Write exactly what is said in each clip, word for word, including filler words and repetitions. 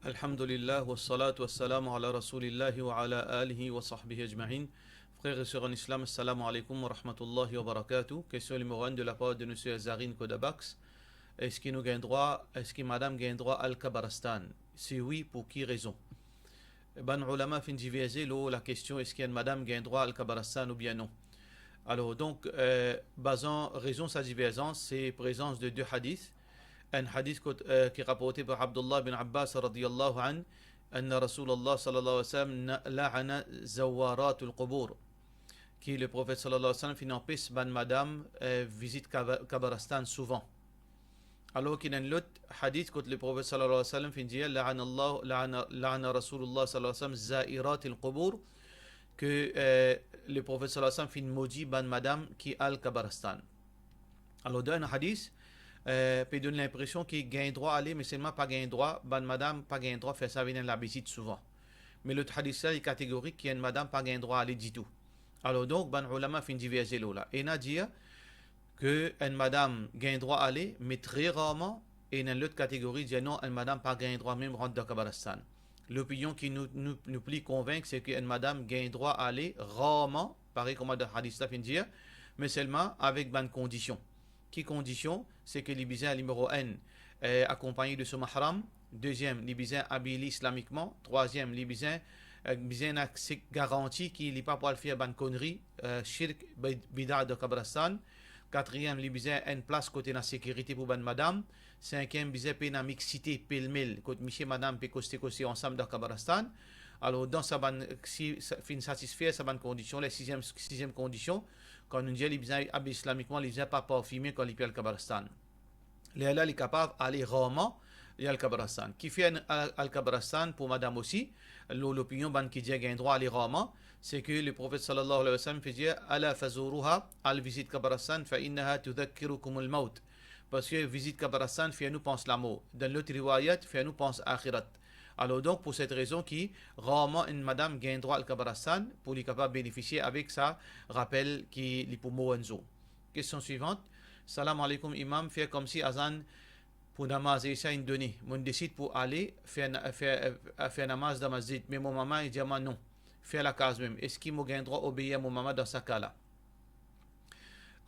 Alhamdulillah, wassalatu wassalamu ala Rasulillah wa ala alihi wa sahbihi ajma'in. Frères et sœurs en islam, assalamu alaikum wa rahmatullahi wa barakatuh. Question numéro un de la part de monsieur Zarine Kodabax. Eski nou gagn drwa, eski madam gagn drwa al kabaristan? Si wi, pou ki rezon? Bann oulama finn diverze lor lakestion eski enn madam gagn drwa al kabaristan oubien non. Alor, donk, euh, bazan rezon sa diverzans, se prezans de de hadith. Enn hadith kot, euh, ki raporte par Abdullah bin Abbas radiyallahu anhu, anna Rasulallah sallallahu alayhi wa sallam na-, la'ana zawaratul qubur, ki Leprofet sallallahu alayhi wa sallam finn anpes bann madam, euh, vizit kaba-, kabaristan souvan. Alor ki ena enn lot hadith kot Leprofet sallallahu alayhi wa sallam finn dir, la'ana Allah, la'ana, la'ana Rasulullah sallallahu alayhi wa sallam zairatil qubur, ke, euh, Leprofet sallallahu alayhi wa sallam finn modi bann madam ki al kabaristan. Alor, dan enn hadith, euh, pe donn linpresion ki gagn drwa ale, me selman pa gagn drwa, bann madam pa gagn drwa fer sa, vinn enn labitid souvan. Me lot hadith la, li kategorik ki enn madam pa gagn drwa ale ditou. Alor donk, bann oulama finn diverze lor la. Ena dir ke enn madam gagn drwa ale, me tre rarman, e ena enn lot kategori dir non, enn madam pa gagn drwa mem rant dan kabaristan. Lopinion ki nou, nou, nou pli konvink, se ki enn madam gagn drwa ale rarman, parey kouma dan hadith la finn dir, me selman avek bann kondision. Ki kondision? Se ke li bizin, nimero enn, eh, akonpagne de so mahram. Deziem, li bizin abiy li islamikman. Trwaziem, li bizin, eh, bizin ena se garanti ki li pa pou al fer bann konnri, eh, shirk, bid-, bida dan kabaristan. Katriem, li bizin enn plas kot ena sekirite pou bann madam. Sinkiem, bizin pena mixité pelmel, kot misie madam pe koste koste ansam dan kabaristan. Alor, dan sa bann, si sa, finn satisfer sa bann kondision, le siziem, siziem kondision, kan nou dir li bizin abiy islamikman, li bizin pa parfime kan li pe al kabaristan. Lerla li kapav ale rarman, li al kabaristan. Kifer al, al kabaristan pou madam osi, lor lopinion bann ki dir gagn drwa ale rarman, se ke Leprofet sallallahu alayhi wa sallam finn dir, ala fazuruha, al vizit kabaristan, fa innaha tudhakkirukumul mawt. Parski vizit kabaristan fer nou pans lamor. Dan lot riwayat, fer nou pans axirat. Alor donk, pou set rezon ki rarman enn madam gagn drwa al kabaristan pou li kapav benefisie avek sa rapel ki li pou mor enn zour. Kestion swivant. Salam aleykoum imam, fer komsi azan pou namaz Esha inn done. Mo'nn desid pou ale fer na-, fer, fer namaz dan masjid, me mo mama inn dir mwa non, fer lakaz mem. Eski mo gagn drwa obeir mo mama dan sa ka la?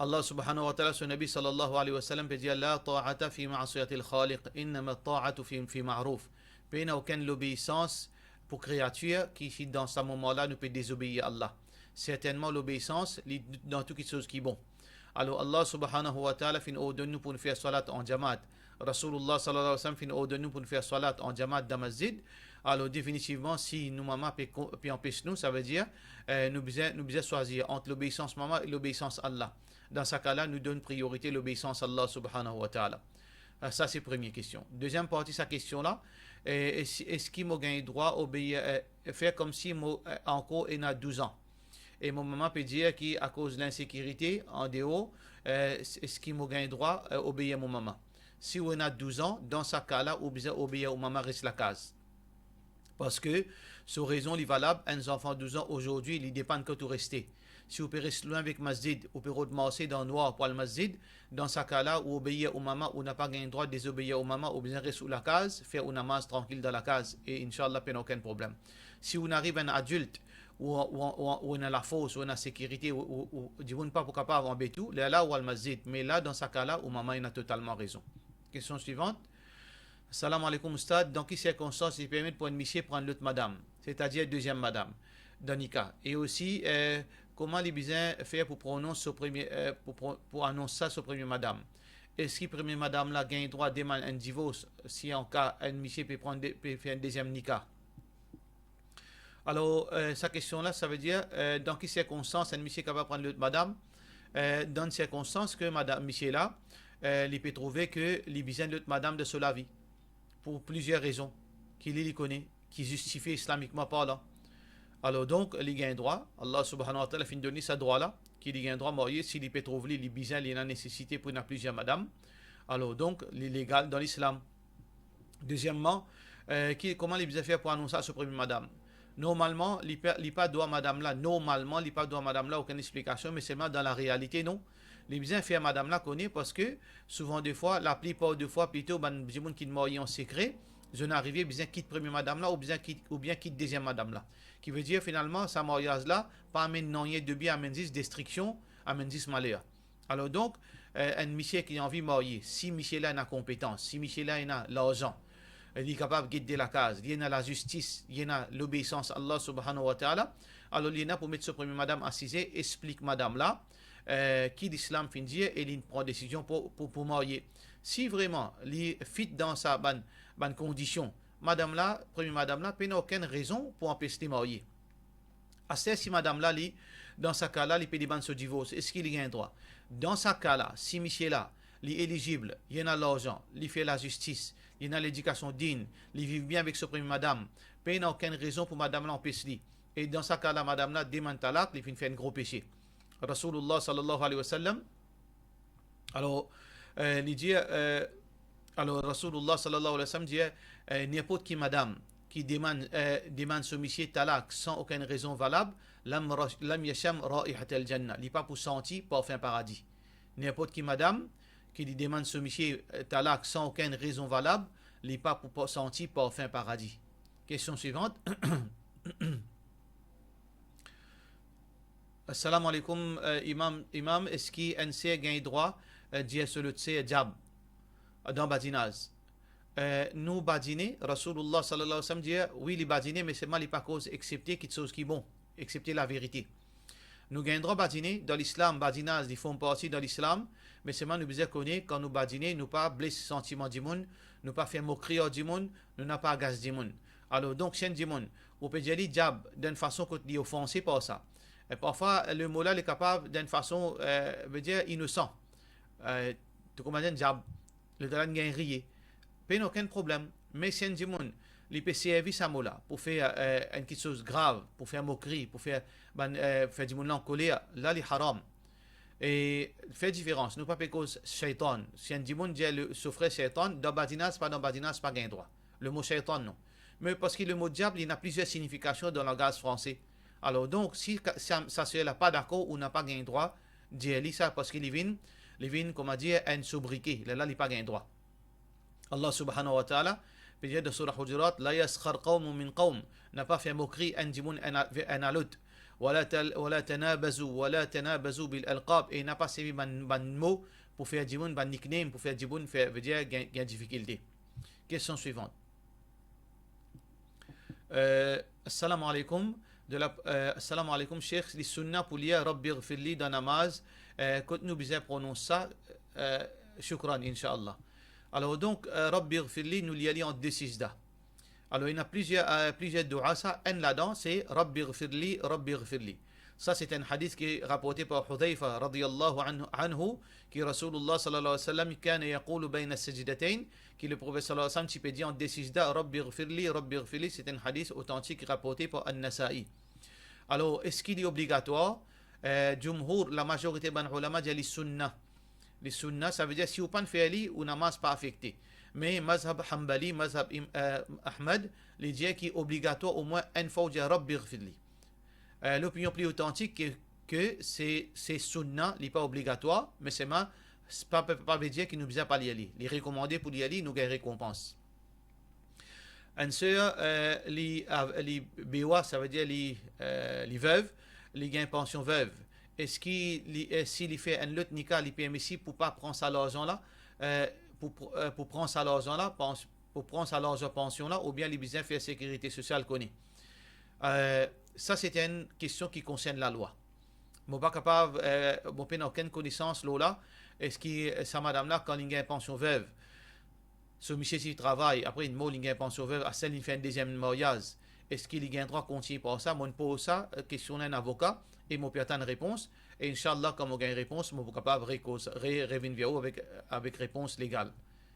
Allah subhanahu wa ta'ala, so Nabi sallallahu alayhi wa sallam pe dir, la ta'ata fi ma'siyatil khaliq, innama ta'atu fi, fi ma'ruf. Pena okenn lobeisans pou kreatir ki si dan sa moman la nou pe dezobeir Allah. Sertennman lobeisans li dan tou kitsoz ki bon. Alor Allah subhanahu wa ta'ala finn ordonn nou pou nou fer swalat an jamaat. Rasulullah sallallahu alayhi wa sallam finn ordonn nou pou nou fer swalat an jamaat dan masjid. Alor definitivman, si nou mama pe kon-, pe anpes nou, savedir, eh, nou bizin, nou bizin swazir ant lobeisans mama e lobeisans Allah. Dan sa ka la, nou donn priorite lobeisans Allah subhanahu wa ta'ala. Eh, sa se premie kestion. Deziem parti sa kestion la, eh, es-, eski mo gagn drwa obeir, eh, fer komsi mo, eh, ankor ena douz an? E mo mama pe dir ki akoz linsekirite andeor, eh, es-, eski mo gagn drwa, eh, obeir mo mama? Si ou ena douz an, dan sa ka la, ou bizin obeir ou mama, res lakaz. Parski so rezon li valab, enn zanfan douz an azordi, li depann kot ou reste. Si ou pe res lwin avek masjid, ou pe rod marse dan nwar pou al masjid, dan sa ka la, ou obeir ou mama, ou napa gagn drwa dezobeir ou mama, ou bizin res ou lakaz, fer ou namaz trankil dan lakaz, e inshallah pena okenn problem. Si ou ariv enn adilt, ou, ou, ou, ou ena lafors, ou ena sekirite, ou, ou, ou, dimoun pa pou kapav anbet ou, lerla ou al masjid. Me la, dan sa ka la, ou mama ena totalman rezon. Kestion swivant. Salam aleykoum Oustad, dan ki sirkonstans li permet pou enn misie pran lot madam, setadir deziem madam, dan nika? E osi, eh, kouma li bizin fer pou pronons so premie, eh, pou pro-, pou anons sa so premie madam? Eski premie madam la gagn drwa demann enn divors si an ka enn misie pe pran de, pe fer enn deziem nika? Alor, eh, sa kestion la, savedir, eh, dan ki sirkonstans enn misie kapav pran lot madam? Eh, dan enn sirkonstans ke madam, misie la, eh, li pe trouve ke li bizin lot madam dan so lavi, pou plizier rezon, ki li, li kone, ki zistifie islamikman parlan. Alor donk, li gagn drwa, Allah subhanahu wa ta'ala finn donn li sa drwa la, ki li gagn drwa marye, si li pe trouv li, li bizin, li ena nesesite pou ena plizier madam. Alor donk, li legal dan Lislam. Dezieman, eh, ki, kouma li bizin fer pou anons sa so premie madam? Normalman, li pa, li pa dwa madam la, normalman, li pa dwa madam la okenn explikasion, me selman dan larealite, non. Li bizin fer madam la kone, parski souvan defwa, laplipar defwa, plito bann dimoun ki marye an sekre, zot inn arive bizin kit premie madam la, oubien kit, oubien kit deziem madam la. Ki vedir, finalman, sa maryaz la pa amenn nanye de bien, amenn zis destriksion, amenn zis maler. Alor donk, eh, enn misie ki anvi marye, si misie la ena konpetans, si misie la ena larzan, eh, li kapav get de lakaz, li ena lazistis, li ena lobeisans Allah Subhanahu wa Ta'ala, alor li ena pou met so premie madam asize, explik madam la, eh, ki Lislam finn dir e li pran desizion pou, pou, pou marye. Si vreman li fit dan sa bann, bann kondision, madam la, premie madam la, pena okenn rezon pou anpes li marye. Aster si madam la, li, dan sa ka la, li pe demann so divors, eski li gagn drwa? Dan sa ka la, si misie la, li elizib, li ena larzan, li fer lazistis, li ena ledikasion din, li viv bien avek so premie madam, pena okenn rezon pou madam la anpes li. E dan sa ka la, madam la demann talak, li finn fer enn gro pese. Rasoulillah sallallahu alayhi wa sallam, alor, eh, li dir, eh, alor Rasoulillah sallallahu alayhi wa sallam dir, eh, ninport ki madam ki demann, eh, demann so misie talak san okenn rezon valab, lam ra-, lam yasham raihatal jannah, li pa pou santi parfin paradi. Ninport ki madam ki li demann so misie, eh, talak san okenn rezon valab, li pa pou pa-, santi parfin paradi. Kestion swivant. Assalamu alaikum, eh, Imam. Imam, eski enn ser gagn drwa, eh, dir so lot ser diab dan badinaz? Eh, nou badine, Rasoulillah sallallahu alayhi wa sallam dir, wi, li badine, me selman li pa koz exsepte kitsoz ki bon, exsepte laverite. Nou gagn drwa badine, dan Lislam, badinaz, li form parti dan Lislam, me selman nou bizin kone, kan nou badine, nou pa bles santiman dimoun, nou pa fer mokri ar dimoun, nou napa agas dimoun. Alor, donk, si enn dimoun, ou pe dir li diab, dan enn fason kot li ofanse par sa. E parfwa, lemo la, li kapav, dan enn fason, eh, vedir inosan. Eh, to kouma dir enn diab, lerla li gagn riye. Pena okenn problem. Me si enn dimoun, li pe servi sa mo la pou fer, eh, enn kitsoz grav, pou fer mokri, pou fer bann, eh, fer dimoun la ankoler, la li haram. E fer diferans, nou pa pe koz shaytan. Si enn dimoun dir le, so frer shaytan, dan badinaz, pa dan badinaz, pa gagn drwa. Lemo shaytan, non. Me parski lemo diab, li ena plizier signifikasion dan langaz franse. Alor donk, si ka-, sa, sa ser la pa dakor, ou napa gagn drwa dir li sa, parski li vinn, li vinn, kouma dir, enn sobriquet, lerla li pa gagn drwa. Allah Subhanahu wa Ta'ala pe dir dan Surah Hujurat, "La yaskhar qawmun min qawm." Napa fer mokri enn dimoun enn a, enn a lot. "Wa la tal-, wa la tanabazu, wa la tanabazu bil alqab." E napa servi bann, bann mo pou fer dimoun, bann nickname, pou fer dimoun fer, vedir gagn, gagn difikilte. Kestion swivant. Eh, assalamu alaikum. De la, eh, assalamu alaikum, Sheikh, li sunna pou lir Rabbighfirli dan namaz, eh, kot nou bizin pronons sa, eh, shukran, inshallah. Alor donk, eh, Rabbighfirli, nou lir li an de sijda. Alor, ena plizier, eh, plizier doua sa, enn ladan, se Rabbighfirli, Rabbighfirli. Sa, se enn hadis ki raporte par Hudhayfa, radiyallahu anhu, anhu, ki Rasoulillah, sallallahu alayhi wa sallam, kana yaqulu bayna sajdatayn, ki le Profet, sallallahu alayhi wa sallam, ti pe dir an de sijda, "Rabbighfirli, Rabbighfirli." Se enn hadis otantik raporte par An-Nasa'i. Alor, eski li obligatwar? Eh, jumhur, lamazorite bann oulama dir li sunna. Li sunna, savedir si ou pa'nn fer li, ou namaz pa afekte. Me mazhab Hanbali, mazhab im-, eh, Ahmad, li dir ki obligatwar omwin enn fwa ou dir Rabbighfirli. Eh, lopinion pli otantik ke, ke se, se sunna, li pa obligatwar, me selman, pa, pa, pa vedir ki nou bizin pa lir li. Li rekomande pou lir li, nou gagn rekonpans. Enn ser, eh, li, av-, li bewa, savedir li, eh, li vev, li gagn pansion vev. Eski li, eh, si li fer enn lot nika, li permisib pou pa pran sa larzan la, eh, pou pr-, eh, pou pran sa larzan la, pans-, pou pran sa larzan pansion la, oubien li bizin fer sekirite sosial kone? Eh, sa se enn kestion ki konsern lalwa. Mo pa kapav, eh, mo pena okenn konesans lor la, eski, eh, sa madam la, kan li gagn pansion vev, so misie ti travay, apre li mor, li gagn pansion vev, aster li fer enn deziem maryaz, eski li gagn drwa kontign par sa? Mo'nn poz sa, eh, kestion la enn avoka, e mo pe atann repons, e inshallah, kan mo gagn repons, mo pou kapav rekoz, re-, revinn ver ou avek, avek repons legal.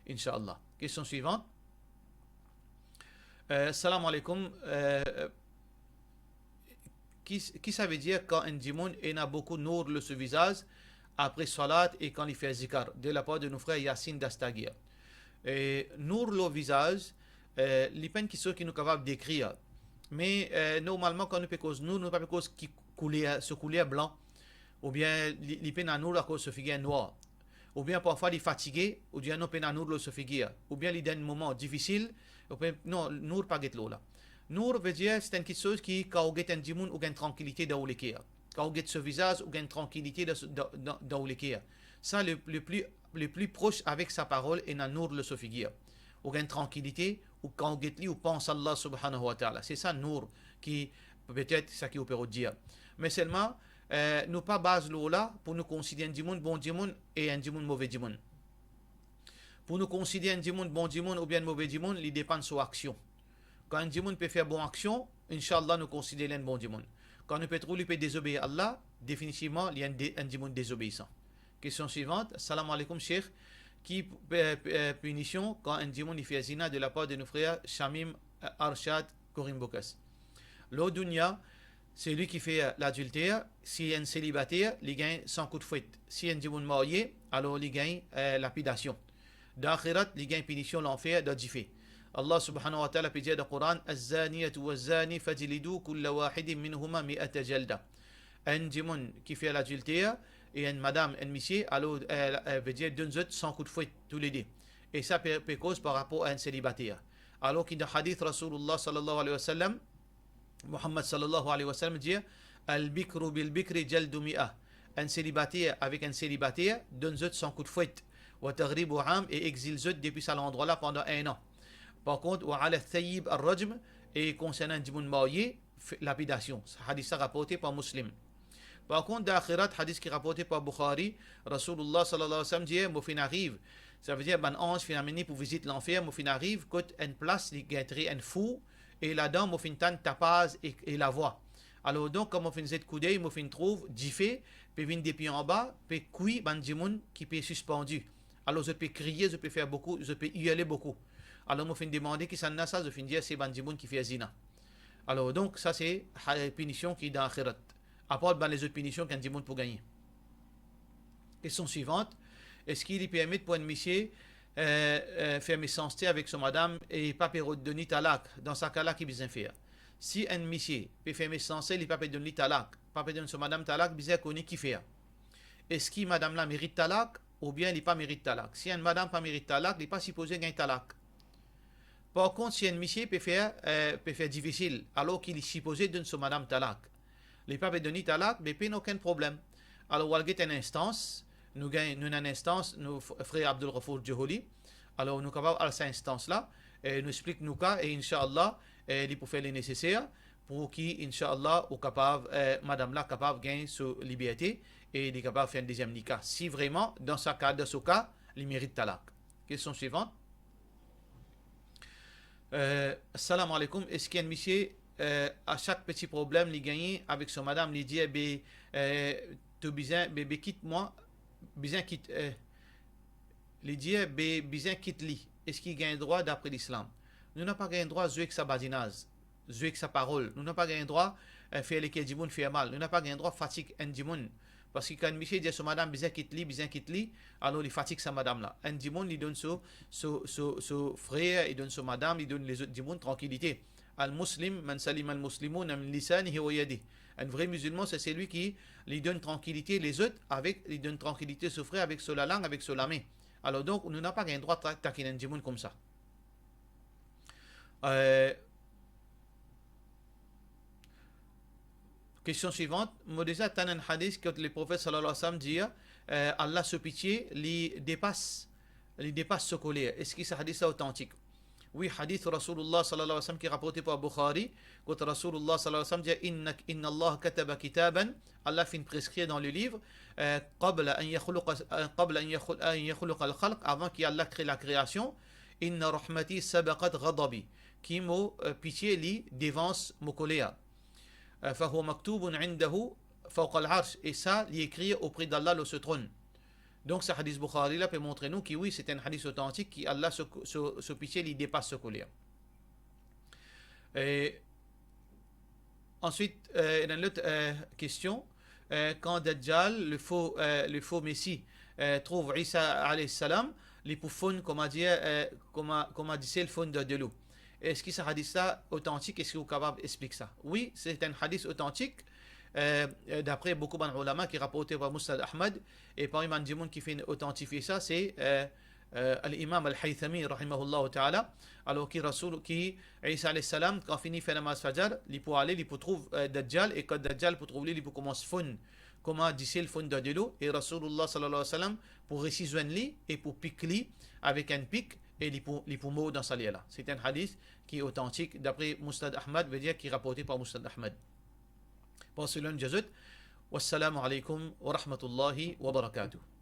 Inshallah. Kestion swivant. Eh, salam alaikum. Eh, ki, ki savedir kan enn dimoun ena boukou nour lor so vizaz apre salat e kan li fer zikar, de lapar de nou frer Yasin Dastagir? Eh, nour lor vizaz, eh, li pa enn kitsoz ki nou kapav dekrir. Me, eh, normalman, kan nou pe koz nour, nou pa pe koz ki kouler, so kouler blan, oubien li, li pena nour akoz so figir nwar. oubien parfwa li fatige, ou dir non, pena nour lor so figir, oubien li dan enn moman difisil, ou pe, non, nour pa get lor la. Nour vedir se enn kiksoz ki, kan ou get enn dimoun, ou gagn trankilite dan ou leker. Kan ou get so vizaz, ou gagn trankilite dan, dan, dan, dan ou leker. Sa, le, le pli, le pli pros avek sa parol, ena nour lor so figir. Ou gagn trankilite, ou kan ou get li, ou pans Allah subhanahu wa ta'ala. Se sa nour ki, petet, sa ki ou pe rod dir. Me selman, eh, nou pa baz lor la pou nou konsider enn dimoun bon dimoun e enn dimoun move dimoun. Pou nou konsider enn dimoun bon dimoun oubien move dimoun, li depann so aksion. Kan enn dimoun pe fer bon aksion, inshallah, nou konsider li enn bon dimoun. Kan nou pe trouv li pe dezobeir Allah, definitivman, li enn de-, enn dimoun dezobeisan. Kestion swivant. Salam aleykoum, Sheikh. Ki, eh, eh, pinision kan enn dimoun li fer zina de lapar de nou frer Shamim, eh, Arshad, Korim Bokas? Lor dounia, selwi ki fer ladilter, si enn selibater, li gagn san kout fwet. Si enn dimoun marye, alor li gagn, eh, lapidasion. Dan axirat, li gagn pinision lanfer dan dife. Allah subhanahu wa ta'ala pe dir dan Koran, "Az-zaniyatu waz-zani fajlidu kulla wahidin minhuma mi'ata jalda." Enn dimoun ki fer ladilter e enn madam, enn misie, alor, eh, eh, vedir donn zot san kout fwet toulede. E sa pe, pe koz par rapor a enn selibater. Alor ki dan hadith Rasoulullah sallallahu alayhi wa sallam, Muhammad sallallahu alayhi wa sallam dir, "Al-bikru bil-bikri jaldu mi'a." Enn selibater avek enn selibater, donn zot san kout fwet. "Wa taghribu 'am", e exil zot depi sa landrwa la pandan enn an. Par kont, "Wa 'ala thayyib ar-rajm", e konsernan dimoun marye, f-, lapidasion. Sa hadis la raporte par Muslim. Par kont, dan axirat, hadis ki raporte par Bukhari, Rasoulullah sallallahu alayhi wa sallam dir, "Mo finn ariv." Savedir, bann anz finn amenn li pou vizit lanfer, "Mo finn ariv kot enn plas, li gagn tre enn four, e ladan mo finn tann tapaz e, e lavwa. Alor donk, kan mo finn zet koudey, mo finn trouv dife pe vinn depi anba, pe kwi bann dimoun ki pe sispandi. Alor zot pe kriye, zot pe fer boukou, zot pe irle boukou. Alor mo finn demande kisannla sa, zot finn dir se bann dimoun ki fer zina." Alor donk, sa se ha-, pinision ki dan axirat. Apar bann lezot pinision ki enn dimoun pou gagne. Kestion swivant. Eski li permet pou enn misie, eh, eh, fer mesanste avek so madam e pa pe rod donn li talak? Dan sa ka la, ki bizin fer? Si enn misie pe fer mesanste, li pa pe donn li talak, pa pe donn so madam talak, bizin kone ki fer. Eski madam la merit talak oubien li pa merit talak? Si enn madam pa merit talak, li pa sipoze gagn talak. Par kont, si enn misie pe fer, eh, pe fer difisil, alor ki li sipoze donn so madam talak, li pa pe donn li talak, be pena okenn problem. Alor, ou al get enn instans, nou gagn, nou ena enn instans, nou f-, frer Abdul Ghafour Joholi. Alor, nou kapav al sa instans la, e nou explik nou ka, e inshallah, e li pou fer le neseser pou ki, inshallah, ou kapav, eh, madam la kapav gagn so liberte e li kapav fer enn deziem nika. Si vreman, dan sa ka, dan so ka, li merit talak. Kestion swivant. Eh, salam aleykoum. Eski enn misie, eh, a sak peti problem li gagne avek so madam, li dir, "Be, eh, to bizin, be, be kit mwa, bizin kit, eh," li dir, "Be, bizin kit li." Eski gagn drwa dapre Lislam? Nou napa gagn drwa zwe ek sa badinaz, zwe ek sa parol. Nou napa gagn drwa, eh, fer leker dimoun fer mal. Nou napa gagn drwa fatig enn dimoun. Parski kan enn misie dir so madam, "Bizin kit li, bizin kit li," alor li fatig sa madam la. Enn dimoun, li donn so, so, so, so frer, li donn so madam, li donn lezot dimoun trankilite. "Al-Muslim man salima al-muslimuna min lisanihi wa yadihi." Enn vre mizilman, se selwi ki li donn trankilite lezot avek, li donn trankilite so frer avek so lalang, avek so lame. Alor donk, nou napa gagn drwa ta-, takinn enn dimoun koumsa. Eh, kestion swivant. Mo deza tann enn hadis kot Leprofet sallallahu alayhi wa sallam dir, eh, Allah so pitie, li depas, li depas so koler. Eski sa hadis la otantik? Wi, hadis Rasoulullah sallallahu alayhi wa sallam ki raporte par Bukhari, kot Rasoulullah sallallahu alayhi wa sallam dir, "Inna, inna Allah kataba kitaban", Allah finn preskrir dan le liv, eh, qabla an yakhluqa, eh, qabla an yakhlu-, an yakhluqa al-khalq, avan ki Allah kre lakreasion, "Inna rahmati sabaqat ghadabi", ki mo, eh, pitie li devans mo koler. Eh, "Fa huwa maktubun indahu fawqa al-arsh", e sa, li ekrir opre d'Allah lor so tronn. Donk, sa hadis Bukhari la pe montre nou ki wi, se enn hadis otantik ki Allah so, so, so pitie, li depas so koler. E answit, eh, ena enn lot, eh, kestion. Eh, kan Dajjal, le faux, eh, le faux Messie, eh, trouv Isa alayhi salam, li pou fonn, kouma dir, eh, kouma, kouma disel fonn dan delo. Eski sa hadis la otantik? Eski ou kapav explik sa? Wi, se enn hadis otantik. euh, euh, dapre boukou bann oulama ki raporte par Musnad Ahmad, e parmi bann dimoun ki finn otantifie sa, se, euh, euh, Al-Imam Al-Haythami, rahimahullah ta'ala, alor ki Rasoul, ki Isa alayhi salam, kan fini fer namaz Fajar, li pou ale, li pou trouv, euh, Dajjal, e kan Dajjal pou trouv li, li pou koumans fonn, kouma disel fonn dan delo, e Rasoulullah sallallahu alayhi wa sallam pou resi zwenn li, e pou pik li avek enn pik, e li pou, li pou mor dan sa ler la. Se enn hadis ki otantik, dapre Musnad Ahmad, vedir ki raporte par Musnad Ahmad, par Sunan Jazut. Wassalamu alaykum wa rahmatullahi wa barakatuh.